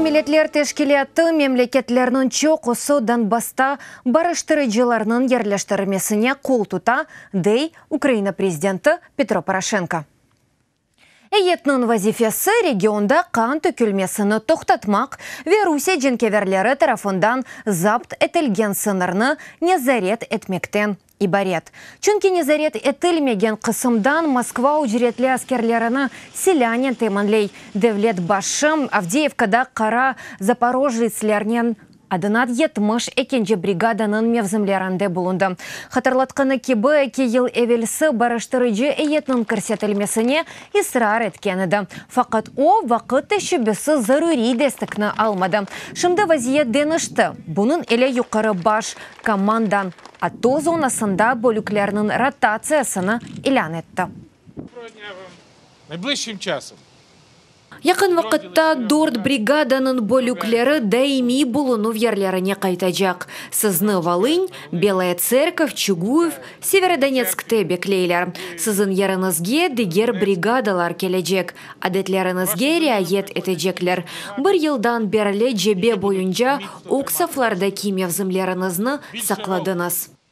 Milletler Teşkilâtı memleketleriniñ çoqusı Donbassta barıştırıcılarnıñ yerleştirilmesine qol tuta, dey Ukraina prezidenti Petro Poroşenko. Eyyetniñ vazifesi, regionda qan tökülmesini toqtatmaq ve Rusiye cenkeverleri tarafından zapt etilgen sıñırnı nezaret etmekten ibaret. Çünki nezaret etilmegen qısımdan Moskva ücretli askerlerini silânen teminley, devlet başı Avdeyevkada qara zaporojetslernen adına 72-nci brigadanıñ mevzimlerinde bulundı. Hatırlatqanı kibi, eki yıl evelsi barıştırıcı eyyetniñ kirsetilmesine israr etken edi. Faqat o vaqıt teşebbüsi zaruriy destekni almadı. Şimdi vaziyet deñişti, bunıñ ile yuqarı baş komandan ATO zonasında bölüklerniñ rotatsiyasını ilân etti. Yaqın vaqıtta dört brigadanıñ bölükleri daimiy bulunuv yerlerine qaytacaq. Sizni Volıñ, Belaya Tserkov, Çuguyev, Severodonetskte bekleyler. Siziñ yeriñizge diger brigadalar kelecek, adetleriñizge riayet etecekler. Bir yıldan berli cebe boyunca ög saflardaki mevzimleriñizni saqladıñız.